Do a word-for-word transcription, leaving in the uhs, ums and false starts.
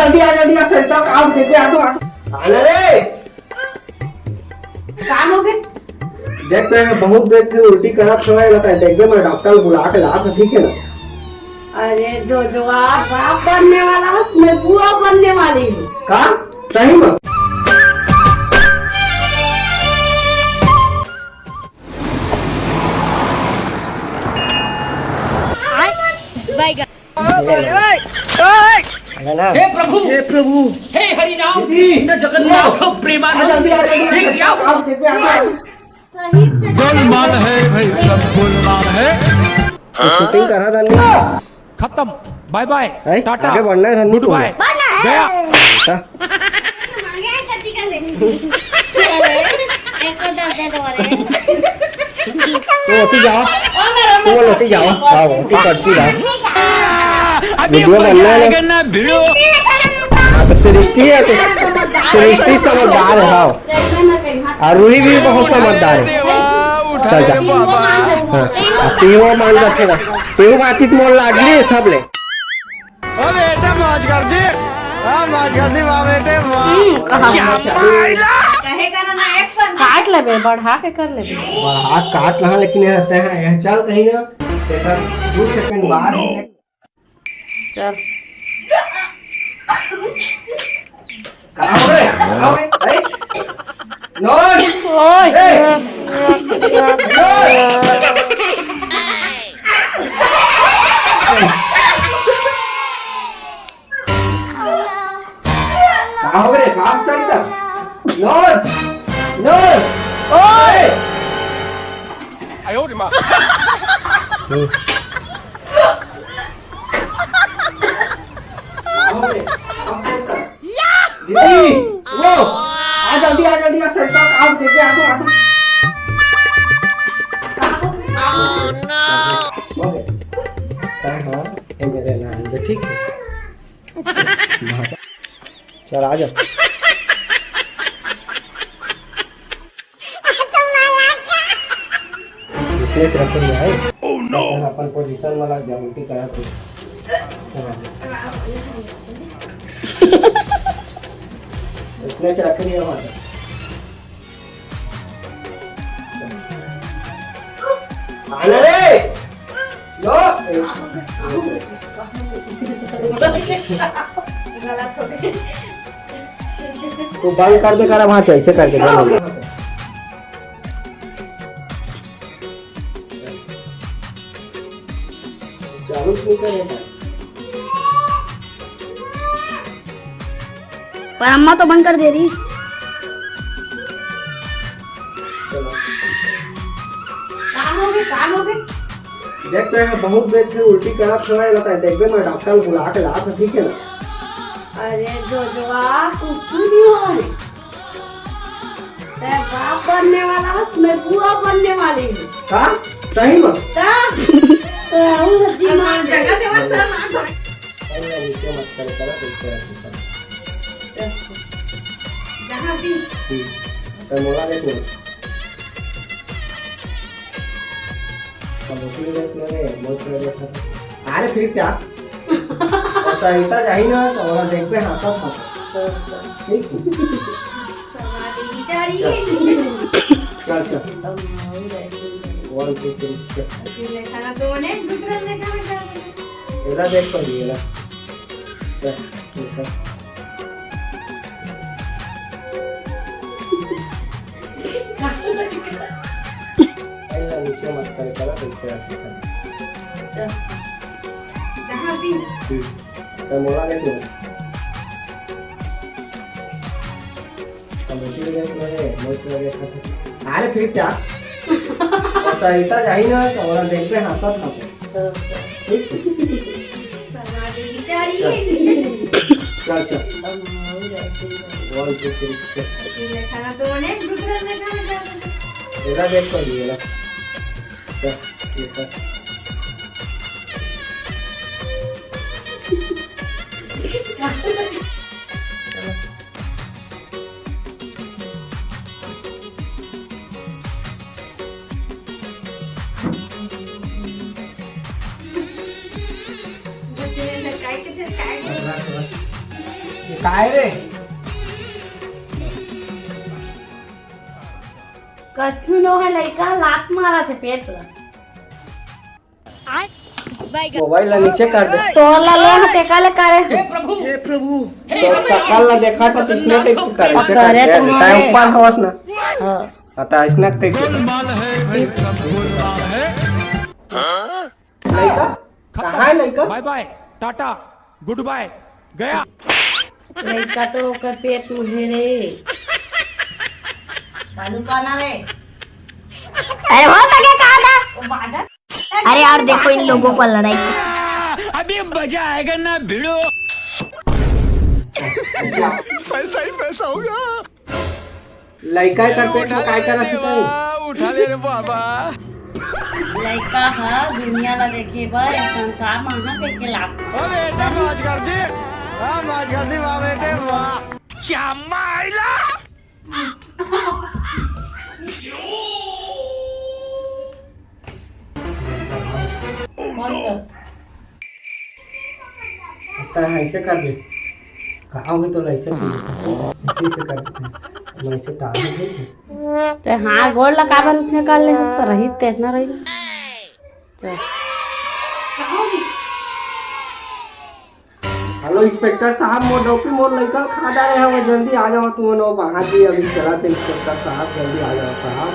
जल्दी आ, जल्दी आ, सरिता, का होगे? देखबे, आ तो, आ तो। आना रे। का होगे? देख, मैं बहुत देर से उल्टी करत हवय, लगता है, देखबे, मैं डॉक्टर बुला के लात हँव, ठीक है ना? अरे जो, जो आप बाप बनने वाला हो, मैं बुआ बनने वाली हूँ। का? सही में? बैगन। है ना? हे प्रभु, हे प्रभु, हे हरि राम, कृष्ण जगन्नाथ, प्रेमानंद। आ, जल्दी आ, जल्दी आ, ये क्या हुआ? आप देखो, आप। गोलमाल है भाई, सब गोलमाल है। तो शूटिंग करा था नहीं? खत्म, बाय बाय, हैं? टाटा, आगे बढ़ना है, धन्नी गुड बाय, तुम्हें। गया। हाँ। वो होती जाओ, वो होती जाओ, हाँ, होती करती जाओ। अभी वीडियो बनना है ना। ना भिड़ो। हाँ, तो सृष्टि है, तो सृष्टि समझदार है, हाँ। और रूही भी बहुत समझदार है। चल, चल। हाँ, अब तीनों मान रखेगा। तेरे बातचीत मोर लाडली है, सब ले। ओ बेटा, मौज कर दी। हाँ, मौज कर दी, वाह बेटे, वाह। हम्म, कहाँ? कहे का ना, ना, action। काट लेबे, बढ़ा के कर लेबे। बढ़ा काट रहा, लेकिन ये रहते हैं, यह चल कहीं ना, देखा, दो सेकंड बाद। चल। कहाँ हो रे? कहाँ हो रे? ए? नॉन! ओए! ए! नॉन! कहाँ हो रे? कहाँ हो सरिता? नॉन! नॉन! ओए! दीदी, वो, आ जल्दी, आ जल्दी, आ सरिता, आ, देखिए, आ तो, आ तो। हो गए। हाँ, हाँ, ये मेरे नाम दे, ठीक है। चल, आ जा। इसमें तो रखे नहीं है। Oh no! अपन पोजीशन वाला ग्राउंड की तरह से। इसमें तो रखे नहीं है। आना रे। लो। गलत हो गई। तू बंद कर दे, कर वहाँ से ऐसे करके दे। चालू क्यों कर रहे हैं? पर अम्मा तो बंद कर दे रही। चलो। काम हो गए, काम हो गए। देख, मैं बहुत देर से उल्टी करत हवं, बताए, देखबे, मैं डॉक्टर बुला के लात हंव, ठीक है ना? अरे जो, जो, आ, कुछ नहीं हो। मैं बाप बनने वाला हूँ, मैं बुआ बनने वाली हूँ। का? सही में? का? तो हूँ दिमाग जगह से मत सर, मार दो। अरे, नीचे मत कर, कर, कर, कर, कर। जहाँ भी। हम्म। तो मोला देख लो। अब उसी में देख लो रे, बहुत सारे देख लो। अरे, फिर से आ। और सरिता जाही ना, तो ओला देखबे, हाँ, सब हाँ। ठीक? चल, चल। One, two, three, चल। एला देख पहले, एला। चल, चल। एला नीचे मत करे, करा, तो इसे ऐसे कर। चल। ठीक। तो मोला देख लो। अब बेटी को देख लो रे, मोर को देख लो। अरे फिर से आ। और सरिता जाही ना, तो ओला देखबे हंसत हंसत। ठीक? चल, चल। One, two, three, चल। एला देख पहले, एला। चल, ये कर। काय रे? कछु नो हे, लइका लात मारत हे पेट ला। मोबाइल ला नीचे कर दे। तोर ला ले हते काले करे। हे प्रभु, हे प्रभु। तो सकल ला देखा था, किसने टाइप करे से करे कर दे। तो तैं हमारे ऊपर हवस ना। हाँ। हाँ, तो ऐसना टाइप के। गोलमाल है भाई, सब गोलमाल है। लइका? कहाँ है लइका? बाय बाय, टाटा, गुड बाय, गया। लइका तो ओकर पेट में हे रे। कालू कौन आवे? अरे हो सके कहा था? वो बाजा। अरे यार, देखो इन लोगों का लड़ाई। अभी मजा आएगा ना भिड़ो। पैसा ही पैसा होगा। लइका कर पेट में काय करत हे? उठा ले रे बाबा। लइका ह दुनिया ला देखे बर संसार म हाथ देखे लाग। अबे बेटा मौज कर दी। हाँ, मौज कर दी, वाह बेटे वाह। क्या माइला। बंद कर। अब तैं ऐसे कर दे। कहा हुई तो ऐसे कर दे। ऐसे, ऐसे कर दे। मैं ऐसे टाल दे। तो हाँ, गोड़ ला काबर उसने कर ले हस, तो रही तेज ना रही। चल। हेलो इंस्पेक्टर साहब, मोर डौकी मोर लइका खा डारे हवे, जल्दी आ जाओ तुम लोग। हाँ जी, अभी चला थे इंस्पेक्टर साहब, जल्दी आ जाओ साहब।